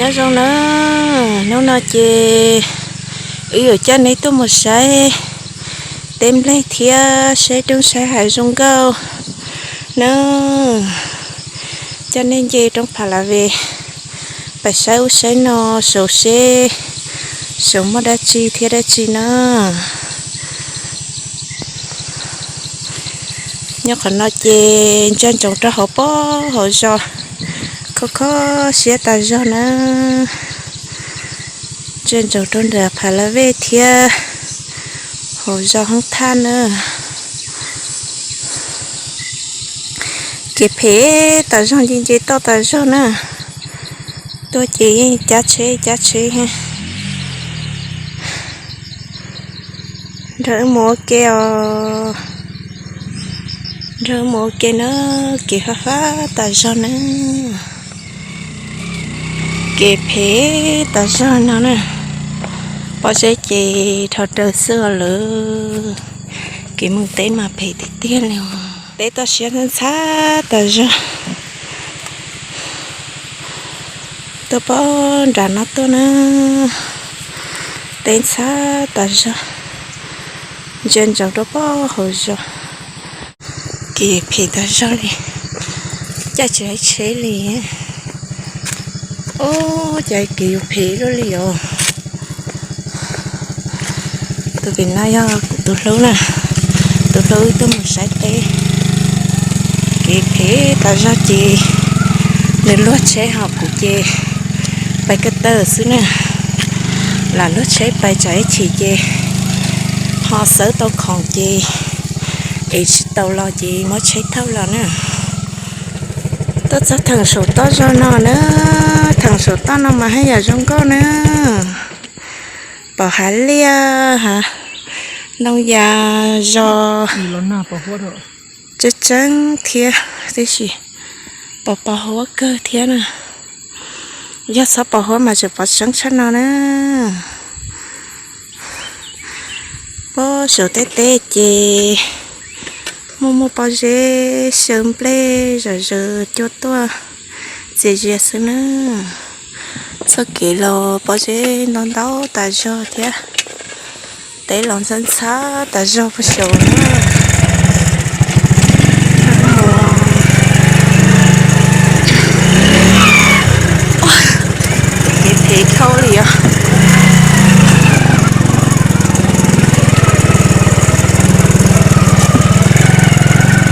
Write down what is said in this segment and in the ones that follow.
Nyob zoo na, hnub no ces wb yuav coj nej tuaj mus saib teb nplej thiab saib roob saib hav zoo nkauj na. Coj nej nce roob Pha La Ve pais saib ub saib no, saum seb saum muaj dab tsi thiab dab tsi na. Nyob qhov no ces ntsia ntsoov rau hauv pob hauv zos, kho kho siab tas zog na. Ntsia ntsoov rau nram Pha La Ve thiab hauv zos Hoob Thaj na. Kev phem tas zog, nce nce toj tas zog na. Tuaj ces yeej cab tsheb cab tsheb. Nrog wb mus ua ke os. Nrog wb mus ua ke na, kev fab fab tas zog na. Kev phem tas zog no na. Pob zeb ces dhau raws xwb lawm. Kev mus teb mas phem tiag tiag li. Teb toj siab ntxhab tas zog. Tuaj pob nram no tuaj na, teb ntxhab tas zog. Ntsia ntsoov rau pob hauv zos, kev phem tas zog li, caij tsis laib tsheb li. Ub, cas kev yuav phem ib lub li os. Tus pem no yog kuv tus hlub na, tus hlub wb tuaj mus saib teb. Kev phem tas zog ces nws luag tsheb, ho kuv ces pais ko taw xwb na. Lam luag tsheb pais tsam ib chim ces ho xawb tau khoom ces ev tsis tau los ces muab tsheb thauj los na. Tuaj txog theem saum toj zog no na, theem saum toj no mas haj yam zoo nkauj na. Pom hav liaj, hav ntoo yas zos tseeb tseeb thiab, tiam sis pos pos huab kawg thiab na. Yog txhob pos huab mas tseem pov tseeb tshaj no na. Pob saum tej teb ces muaj muaj pob zeb xyaw nplej zom zaws cua tuaj txias zias xwb na. Txoj kev los pob zeb ntau ntau tas zog thiab, teb los ntxhab ntxhab tas zog puag saud na. Kev phem dhau li os.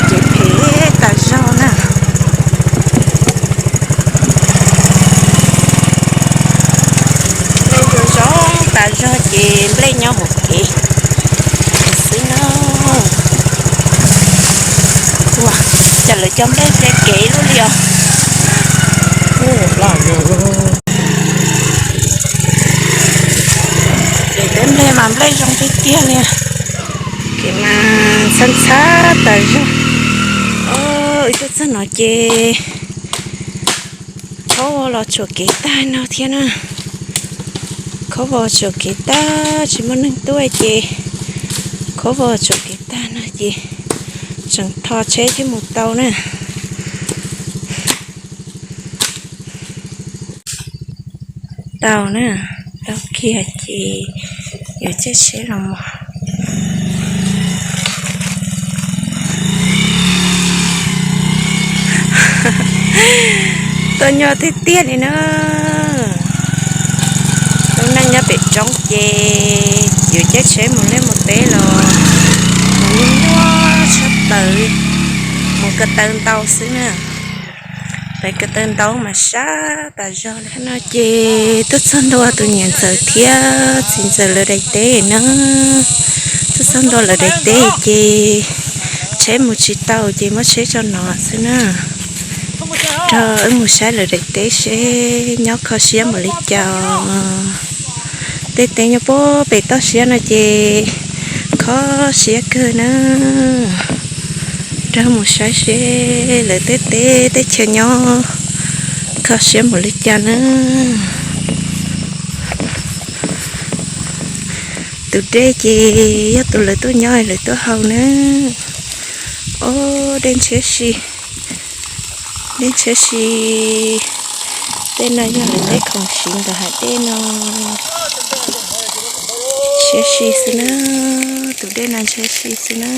Kev phem tas zog na. Nplej zoo zoo tas zog ces nplej nyob hauv kev xwb na. Ua, cas lawv cov nplej hle kev lub li os. Ces tej nplej mas nplej zoo tiag tiag li. Kev mas ntxhab ntxhab tas zog. Wb tuaj txog no ces khaub vos los tshuam kev tag no thiab na. Khaub vos tshuam kev tag, tsis muaj neeg tuaj ces khaub vos tshuam kev tag no ces tseem tho tsheb thiaj mus tau na. Tau na, tau kiag ces yuav caij tsheb los mus. Tuaj nyuaj tiag tiag li na. Lub neej nyob pem roob ces yuav caij tsheb mus liaj mus teb los mus nyuaj nyuaj tshaj plaws, mus ko taw ntau xwb na. Pem ko taw ntau mas sab tas zog li no ces tuaj txog ntua tus niam ntxawm thiab txiv ntxawm lawv daim teb na. Tuaj txog ntua lawv daim teb ces tsheb mus tsis tau ces muab tsheb tso no xwb na. Rau wb mus saib lawv daim teb seb nyob kho siab npaum li cas. Tej teb nyob puag pem toj siab no ces kho siab kawg na. Rau mus saib seb lawv tej teb teb chaws nyob kho siab npaum li cas na. Tus dej ces yog tus lawv tuaj nyob lawv tuaj haus na. Ob, dej ntshiab si, dej ntshiab si. Tej no yog lawv tej khoom siv ntawm hav dej no. Ntshiab si xwb na, tus dej no ntshiab si xwb na.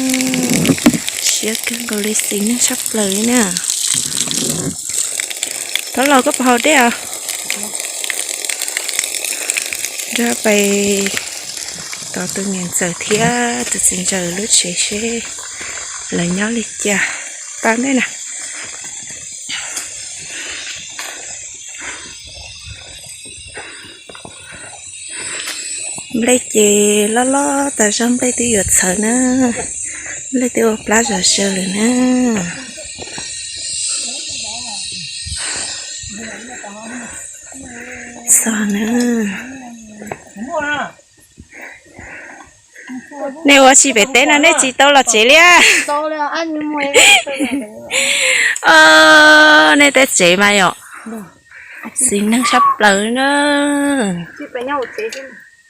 Siab kawg nkaus li, xis neeg tshaj plaws li na. Thov los koj puas haus dej os? Nrog pais tos tus niam ntxawm thiab tus txiv ntxawm lub tsev seb lawv nyob li cas. Tau neb na. Nplej ces loj loj tas zog, nplej twb yuav txhawv na. Nplej twb ua plab zom zaws lawm na. Txog na. Nej ua tsis pem teb no nej tsis tau los tsev li? Nej tej tsev mas yom, xis neeg tshaj plaws na.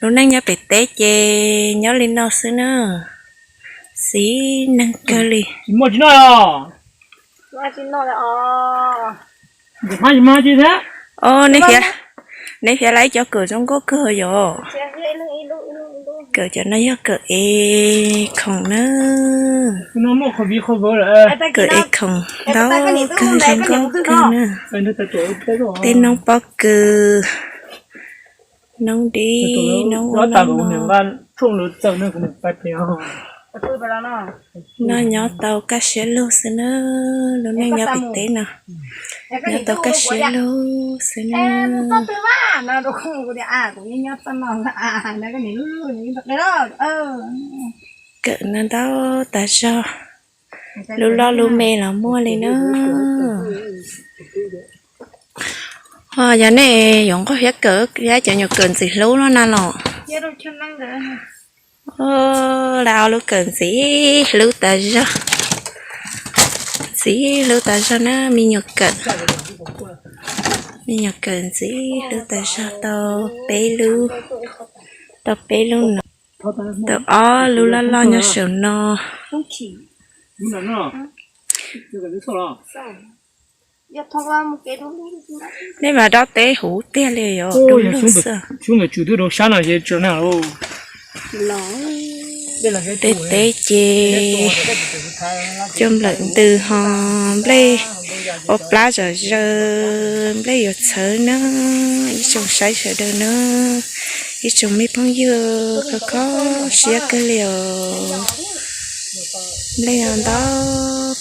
Lub neej nyob pem teb ces nyob li no xwb na. Xis neeg kawg li. Neb piav lawv cov kawm zoo nkauj kawg yom. Kawm cov no yog kawm ev khoom na. Kawm ev khoom ntau kawg, zoo nkauj kawg na. Tej noob pob kws, noob dib, noob ua noob no. Noj nyob tau kaj siab lug xwb na. Lub neej nyob pem teb no nyob tau kaj siab lug xwb na. Kawm no ntau tas zog, lub loj lub me los muaj li na. Ho yog nej yuav nquag hiab kawm, yog cov nyuam kawm ntxim hlub no na los. Lawv ob lub kawm ntxim hlub tas zog, ntxim hlub tas zog na me nyuam kawm. Me nyuam kawm ntxim hlub tas zog tau peb lub, tau peb lub no, tau ob lub loj loj nyob saum no. Nej mas dob teb huv tiag li yom, dub lug xwb. Peb teb ces cov nplawm ntws ho nplej ua plab zom zaws, nplej yuav txhawv na. Ib tsoom saib sawv daws na, ib tsoom me phooj ywg kho kho siab kawg li os. Nplej no ntau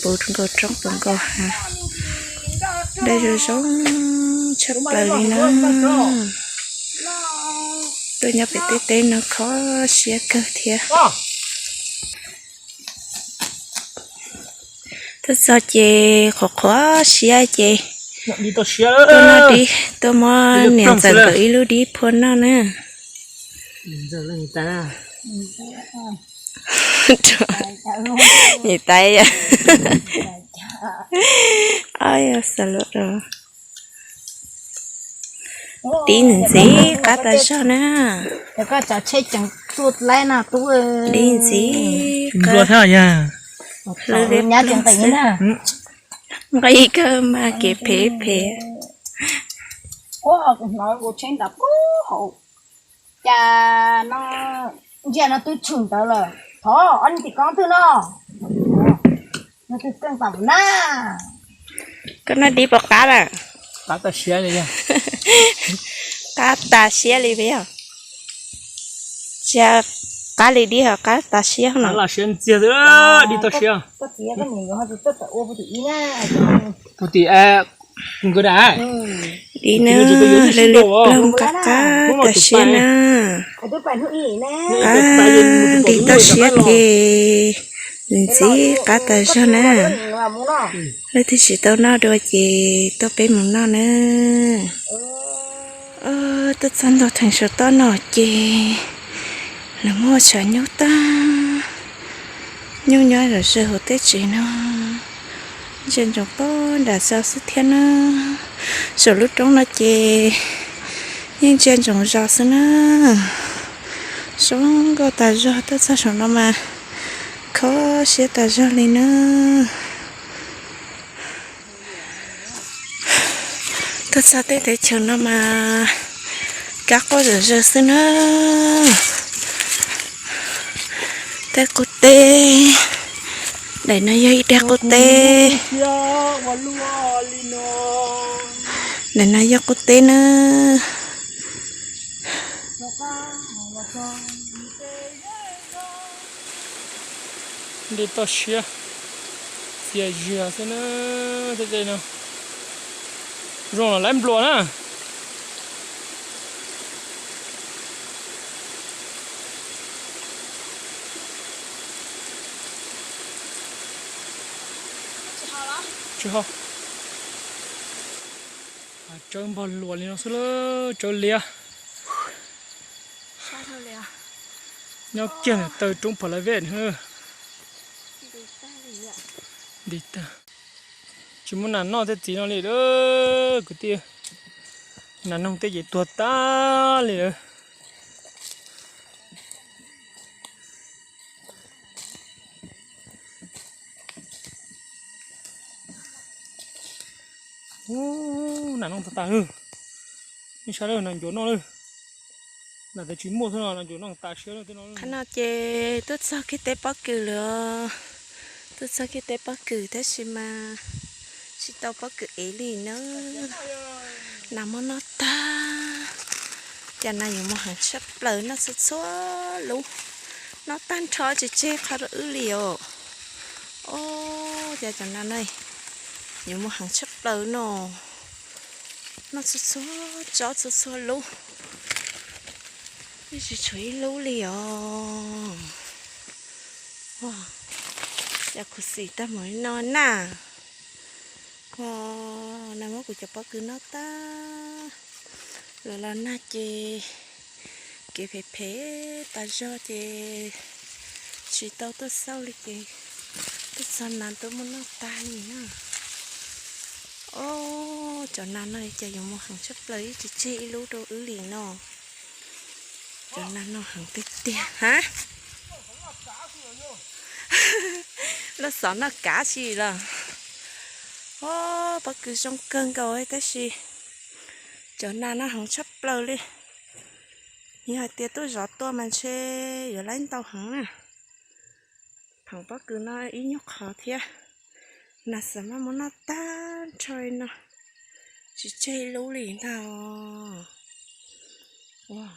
puv nkaus roob puv nkaus hav, nplej zoo zoo tshaj plaws li na. Tuaj nyob pem teb teb no kho siab kawg thiab. Tuaj txog ces qhuav qhuav siab ces tuaj noj dib, tuaj muab niam ntxawm nkawd ib lub dib phua noj na. Niam tais, dib ntxim qab tas zog na. Dib ntxim qab, hlwb liab ploog xwb. Nqi kawg mas kev phem phem. Cas no ntsia no twb tshwm ntawd lawm, thov ob niag tim koob twg no, no twg keej tam na. Koj noj dib puas qab lawm? Qab tas siab li puas yog? Ntsia qab li dib ho qab tas siab no. Dib na, hlwb liab ploog qab qab tas siab na. Qab nti toj siab ces ntxim qab tas zog na. Leej twg tsis tau noj dua ces tuaj peb mus noj na. Tuaj txog ntua theem saum toj no ces lawv muaj tshav nyuj tag, nyuj nyob zom zaws hauv tej tsev no. Ntsia ntsoov toj nram zos xwb thiab na. Saum lub roob no ces yeej ntsia ntsoov zos xwb na. Zoo nkauj tas zog, tuaj txog saum no mas kho siab tas zog li na. Txog tej teb chaws no mas kab quaj zom zaws xwb na. Tej qub teb, daim no yog ib daim qub teb. Daim no yog qub teb na. Dej toj siab, txias zias xwb na. Tej dej no zoo los laib nplua na. Tsis ho. Tsawb npog luas li no xwb lawm, tsawb liab. Nyob kiag ntawm taw roob Pha La Vej. Nti tag. Tsis muaj nas noj tej txiv no li lawm kwv tij. Nas noog tej ces tuag tag li lawm. Ub, nas noog tag tag. Nej saib lawm, nas ncuav noj lawm. Nas twb tsis muaj xwb no, nas ncuav noj tas siab lawm tej no. Qhov no ces tuaj txog kiag teb pob kws lawm. Tuaj txog kiag teb pob kws tab sis mas tsis tau pob kws ev li na. Nas muab noj tag. Cov nas yuav muaj heev tshaj plaws, noj txhua txhua lub. Noj tag nrho tsis tseg qhov rau wb li os. Os, cas cov nas no yuav muaj heev tshaj plaws no. Noj txhua txhua tsob txhua txhua lub. Yeej tsis tshuav ib lub li os. Ua, cas khuv xim tag mus li no na. Ua, nas muab kuv cov pob kws noj tag. Lawv los nag ces kev phem phem tas zog ces tsis tau tuaj xauj li ces tuaj txog nas tuaj muab noj tag li na. Os, cov nas no cas yuav muaj heev tshaj plaws, yeej tsis tseg ib lub rau wb li no. Cov nas no heev tiag tiag ha. Lub xov noj kav xwb los. Os, pob kws zoo kawg nkaus tab sis cov nas no heev tshaj plaws li. Yog hais tias tuaj zov tua mas ntshe yuav laib ntau heev na. Pheem pob kws no ib nyuag qhov thiab. Nas xav mas muab noj tag nrho li no, tsis tseg ib lub li ntag. Ua,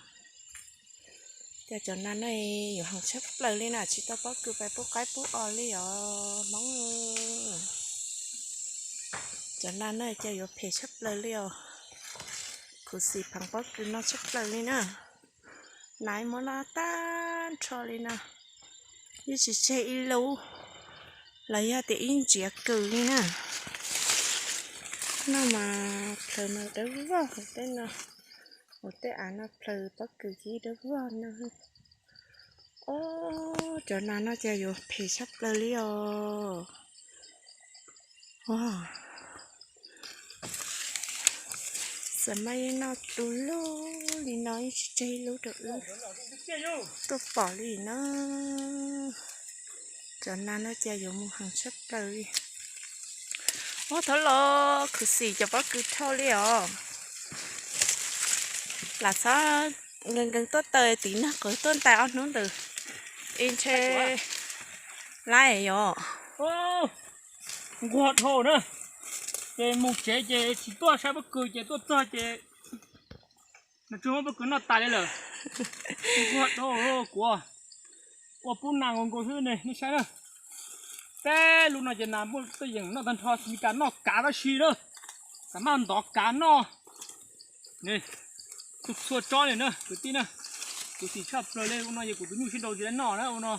cas cov nas no yuav heev tshaj plaws li na, tsis tau pob kws pais pub qaib pub os li os Hmoob. Cov nas no cas yuav phem tshaj plaws li os. Khuv xim pheem pob kws no tshaj plaws li na. Nas muab noj tag nrho li no, yeej tsis tseg ib lub los yog tias ib ntsiav kws li na. Noj mas plhaws mas dawb vog hauv tej no, hauv tej av no plhaws pob kws ces dawb vog no. Os, cov nas no cas yuav phem tshaj plaws li os. Xav mas yeej noj tu lug li no yeej tsis tseg ib lub rau wb tuaj pom li na. Cov nas no cas yuav mus heev tshaj plaws li. Ub, thov los khuv xim cov pob kws dhau li os. Lam txhob nkees nkees tuaj taw tim no, qhov tuaj ntais ob hnub ntawd ib ntshe laib yom. Nquag dhau na, ces mus tsev ces tsis tuaj saib pob kws ces tuaj txog ces nas tsuag muab pob kws noj tas li lawm. Nquag dhau, kuv ua pub nas nkaus nkaus xwb ne, nej saib na. Peb lub no ces nas muaj tuaj yeem noj tag nrho, Meskas noj kav tab sis na, kav maj ntov kav noj. Txhua txhua tsob li na kwv tij na. Kuv xim tshaj plaws li ua no, yog kuv tus nyuj sib nraus tsis tau noj na ua no.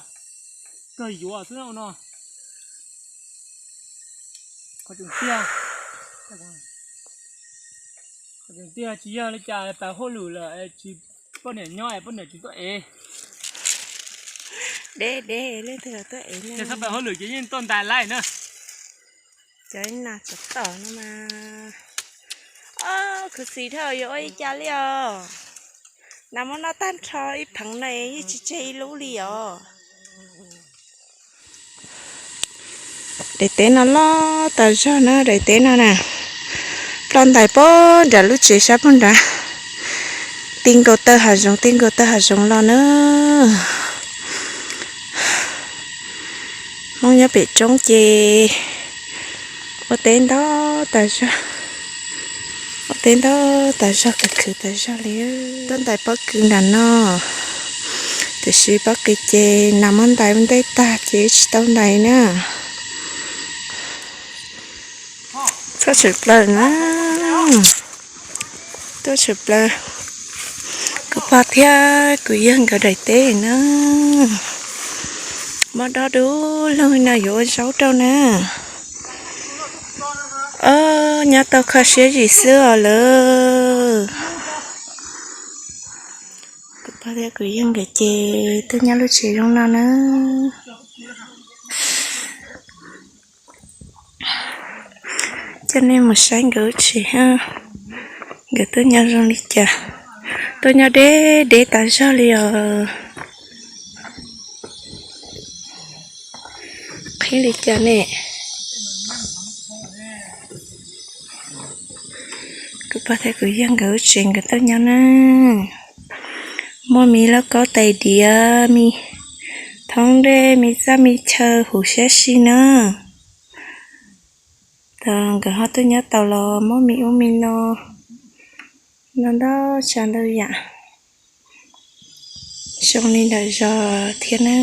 Kawg yuav xwb na ua no. Qhov tseem tiag, qhov tseem tiag tsis yog li cas, pab hauj lwm lawm tsis, poj niam nyob es poj niam tsis tuaj ev. Deb deb leej twg tuaj ev ne. Yog txhob pab hauj lwm ces yeej tuaj ntais laij na. Cov nas tsov tom no mas, o, khuv xim dhau, yuav ua li cas li os. Nas muab noj tag nrho ib pheev no yeej tsis tseg ib lub li os. Daim teb no loj tas zog na, daim teb no na, Ploj ntais pog nram lub tsev sab pog nrad. Ti nkaus taw hav zoov, ti nkaus taw hav zoov los na. Hmoob nyob pem roob ces ua teb ntau tas zog, ua teb ntau tas zog, khwv khwv tas zog li. Tuaj ntais pob kws nram no, tiam sis pob kws ces nas muab ntais ua ntej tag ces tsis tau ntais na. Tuaj tshwm plaws na, tuaj tshwm plaws. Kuv pog thiab kuv yawg nkawd daim teb na, mob dob dub lug no yuav ua zaub rau na. Nyob tau kho siab zim xwb os lawm. Kuv pog thiab kuv yawg nkawd ces tuaj nyob lub tsev zoo no na. Coj nej mus saib nkawd ub tsis, nkawd tuaj nyob zoo li cas. Tuaj nyob deb deb tas zog li os. Qhib li cas ne? Kuv pog thiab kuv yawg nkawd ub tsis nkawd tuaj nyob na. Muaj me lauj kaub tais diav, me thoob dej, me txaj me chaw huv siab si na. Tau nkawd ho tuaj nyob tau los muab me ub me no, no ntau tsav ntau yam zoo li ntawm zos thiab na.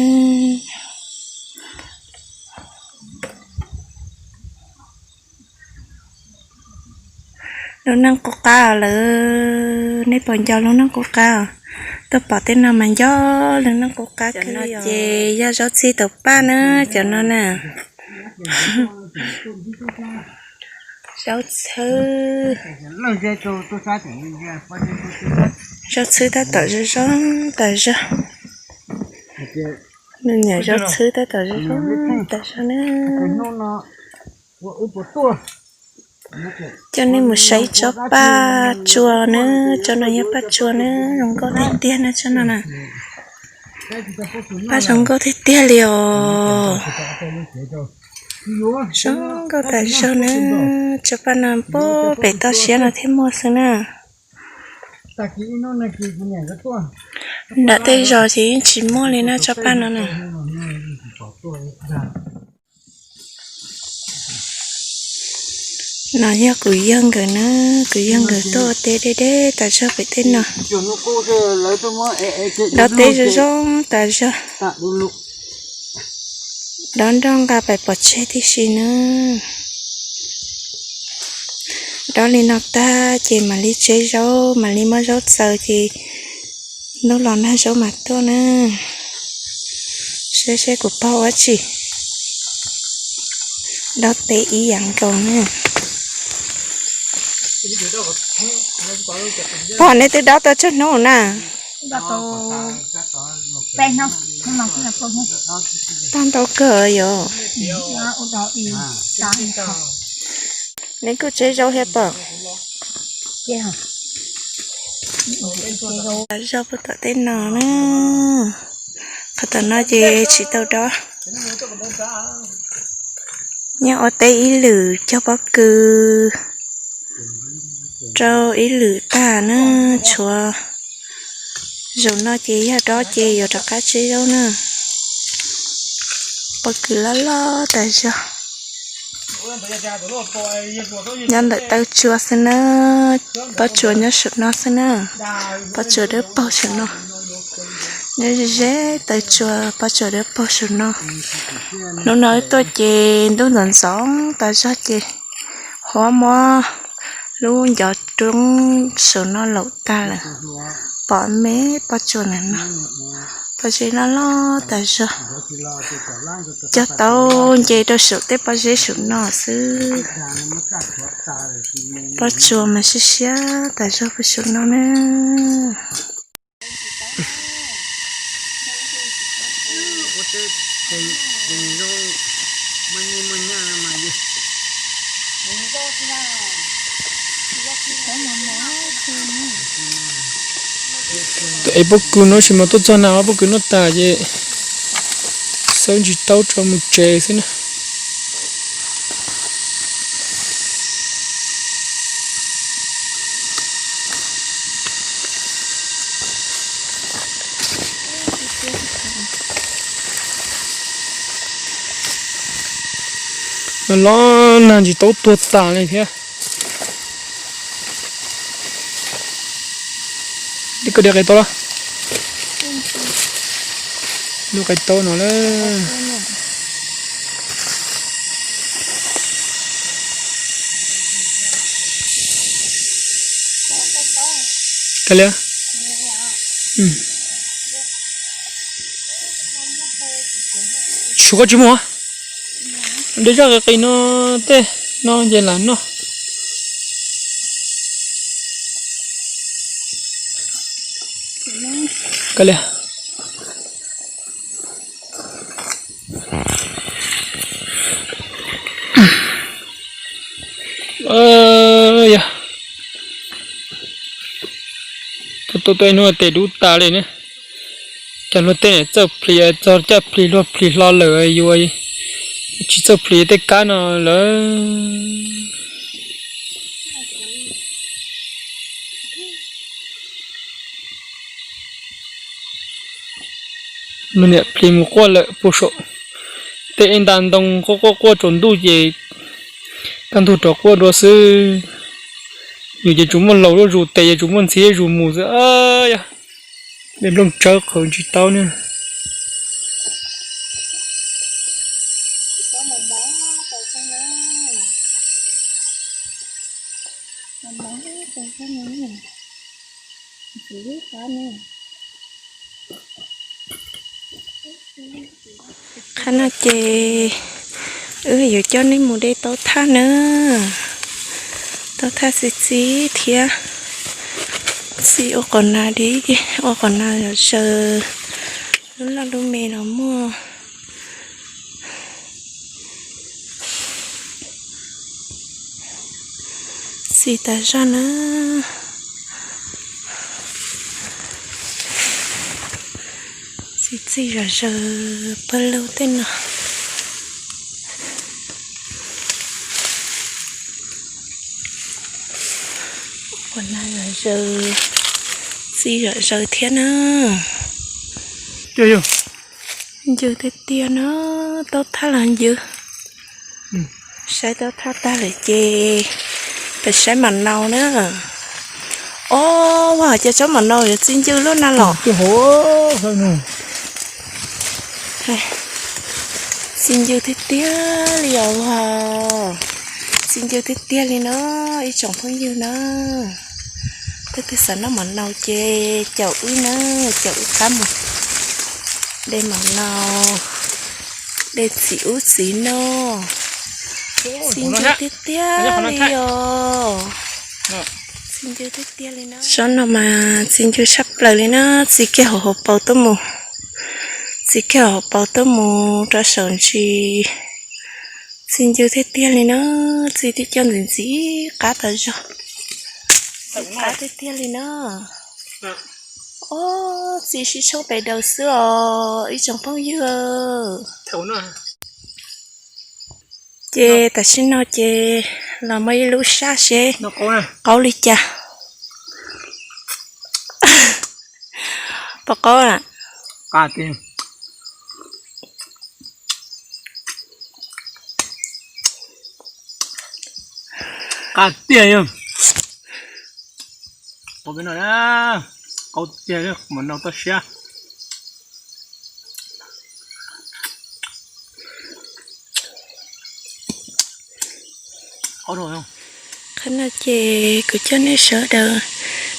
Lub neej qub qab lawm, nej puas nco lub neej qub qab? Tuaj pom tej no mas nco lub neej qub qab kawg li. Ces yog zaub txhwb tau paj na, cov no na. Zaub txhwb, zaub txhwb tab tom zoo zoo tas zog. Nws niam zaub txhwb tab tom zoo zoo tas zog na. Coj nej mus saib tsob paj tsua na, tsob no yog paj tsua na, zoo nkauj tiag tiag na tsob no na. Paj zoo nkauj tiag tiag li os. Zoo nkauj tas zog na. Tsob paj no puag pem toj siab no thiaj muaj xwb na. Nram tej zos ces yeej tsis muaj li na tsob paj no na. No yog kuv yawg nkawd na, kuv yawg nkawd tuaj ua teb deb deb tas zog pem tej no. Dob teb zoo zoo tas zog. Dob nroj nqa pais pov tseg tib si na. Dob li no tag ces mam li tseb zaub, mam li muab zaub txaws ces hnub los nag zaub mas tuaj na. Saib seb kuv pog ua tsi. Dob teb ib yam nkaus na. Pog, neb twb dob tau tsawg hnub na? Tag ntau kawg yom. Neb kuj tseb zaub thiab pom. Zaub puag tom tej no na. Qhov tom no ces tsis tau dob. Nyob ua teb ib lwm cog pob kws rau ib lwm tag na, tshuav zaum no ces yog dob ces yuav rov qab tseb zaub na. Pob kws loj loj tas zog. Nyob ntawm taw tsua xwb na, pob tsuas nyob saum no xwb na. Pob tsuas dawb paug saum no. Nyob ze ze taw tsua, pob tsuas dawb paug saum no. Hnub no wb tuaj ces ntuj ntxoov ntxoov tas zog ces huab muab lub ncov roob saum no laum tag lawm. Pom me pob tsuas na no, pob zeb loj loj tas zog. Cog tau nce rau saum tej pob zeb saum no xwb. Pob tsuas mas siab siab tas zog puag saum no na. Es pob kws no tsis mas tuaj txog na, pob kws noj tas ces xawb ntsis taub rau mus tsev xwb na. Los nag ntsis taub tuag tas li thiab. Koj de qe taub los? Lub qe taub no lawm. Kav liam. Tshuav koj tsis muaj. De zaj qis qis no tej no ces lam noj. Kav liam. Yog tuaj tuaj ib hnub tes dub tas li ne. Cov luag tej txawj plis, txog caj plis luag plis hlo lawm, yuav tsis txawj plis tej kab no lawm. Luag niam plis mus quaj lawm puag saum tej nta ntoo, quaj quaj quaj tsaus ntuj ces kaj ntug rov quaj dua xwb. Yus ces tsuas muaj laus zuj zus tes, ces tsuas muaj ntxhi zuj zus mus xwb. Yog de nplooj tsawb qhwv tsis tau ne. Qhov no ces wb yuav coj nej mus de taub thaj na. Taub thaj txi txiv thiab, txi ua qhov na di, ua qhov na zom zaws, lub loj lub me los muaj. Txi tas zog na. Txi txi zom zaws pawg lug tej no. Ua na zom zaws, txi zom zaws thiab na. Ncw tiag tiag na, taub thaj los ncw. Saib taub thaj tag lawm ces peb saib mam nau na. Ob, ua cas tsob mam nau yuav txi ncw lub na los. Txi ncw tiag tiag li os. Txi ncw tiag tiag li no, ib tsoom phooj ywg na. Leej twg xav noj mam nau ces caum wb na, caum wb qab mus de mam nau, de txiv ub txiv no. Txi ncw tiag tiag li os. Txi ncw tiag tiag li na. Tsob no mas txi ncw tshaj plaws li na, txi kiag hauv hauv paus tuaj mus. Txi kiag hauv paus tuaj mus rau saum ntsis. Txi ncw tiag tiag li na, txi tib co ntxim ntxim qab tas zog. Qab tiag tiag li na. Ob, txi sib tshoob pes daws xwb os ib tsoom phooj ywg. Ces tam sim no ces los muaj ib lub sab seb qaub li cas. Pom qaub a? Qab tiag. Qaub tiag, mam nau toj siab. Qhov no ces kuv coj nej sawv daws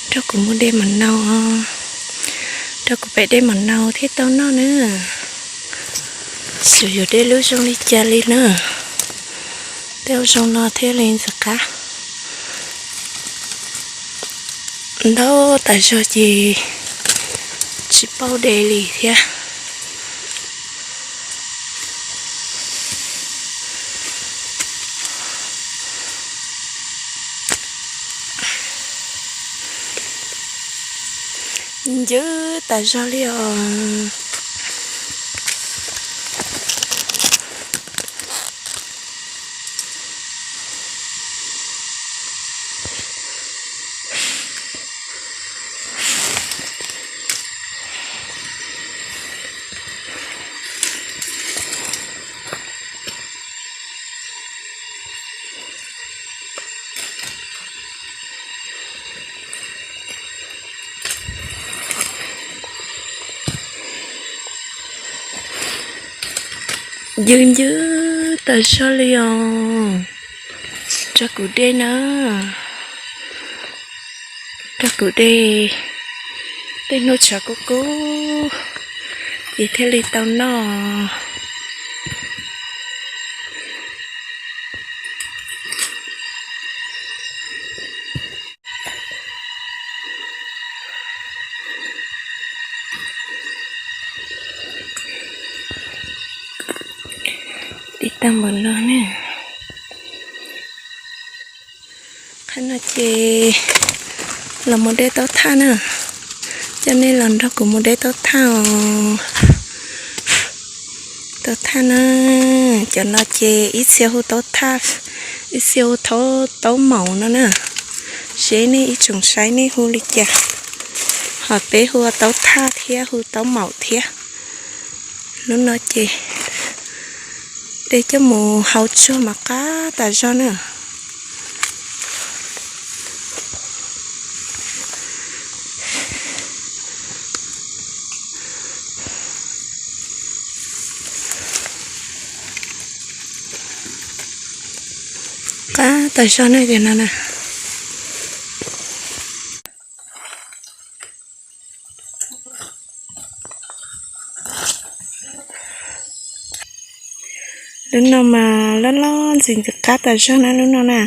nrog kuv mus de mam nau, nrog kuv pem de mam nau thiaj tau noj na. Xyov yuav de lub zoo li cas li na. Tej ua zoo no thiaj li ntxim qab. Ntau tas zog ces tsis paub de li thiab. Ncw tas zog li os. Ncw ncw tas zog li os. Rau kuv de na, rau kuv de, tej hnub tshav kub kub ces thiaj li tau noj. Tiv tag npaum no na. Qhov no ces los mus de taub thaj na. Coj nej los nrog kuv mus de taub thaj os. Taub thaj na, cov no ces ib txhia hu taub thaj, ib txhia hu taub maum no na. Seb nej ib tsoom saib nej hu li cas, ho peb hu ua taub thaj thiab hu taub maum thiab. Lub no ces de coj mus hau tsuag mas qab tas zog na. Qab tas zog na tias no na. Lub no mas loj loj ntxim ntxim qab tas zog na lub no na.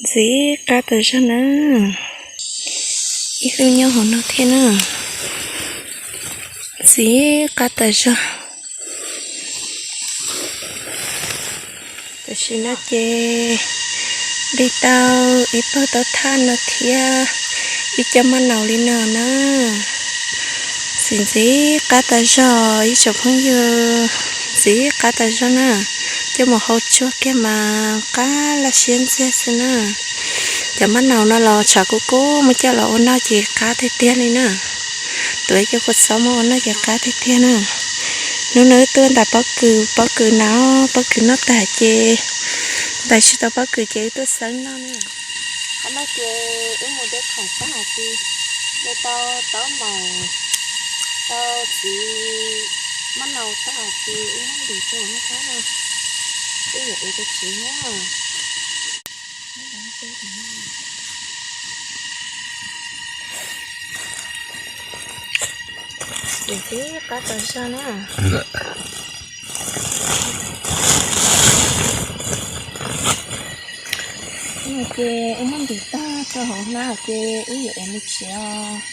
Ntxim qab tas zog na. Ib lub nyob hauv no thiab na. Ntxim qab tas zog. Tam sim no ces de tau ib pawg taub thaj no thiab ib co maj naus li no na. Ntxim ntxim qab tas zog ib tsoom phooj ywg, ntxim qab tas zog na. Coj mus hau tsuag kiag mas qab laj siab ntxiag xwb na. Cov maj naus no los tshav kub kub muab coj los ua noj ces qab tiag tiag li na. Tuav cov kua txob muab ua noj ces qab tiag tiag na. Hnub no wb tuaj ntais pob kws, pob kws na, pob kws noj tag ces, ntais tsis tau pob kws ces wb tuaj xawb noj na. Qhov no ces wb mus de khoom tag ces de tau taub maum, tau txiv maj naus tag ces wb muab ntim rau hauv no, wb yuav ev rau tsev na. Ntxim qab tas zog na. No ces wb muab ntim tag rau hauv hnab ces wb yuav ev mus tsev os.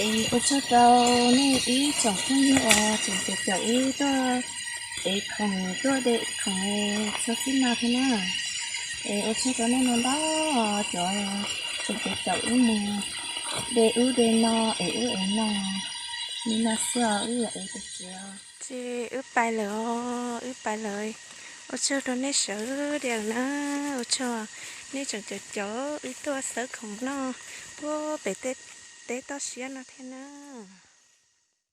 Es ua tsaug rau nej ib tsoom phooj ywg uas tseem caum caum wb tuaj ev khoom tuaj de khoom txog txij no thiab na. Es ua tsaug rau nej ntau ntau cov tseem caum caum wb mus de ub de no es ub es no. Li no xwb os, wb yuav ev mus tsev os. Ces wb pais lawm os, wb pais lawm. Ua tsaug rau nej sawv daws na, ua tsaug nej tseem caum caum wb tuaj xawb khoom noj puag pem teb toj siab no thiab na.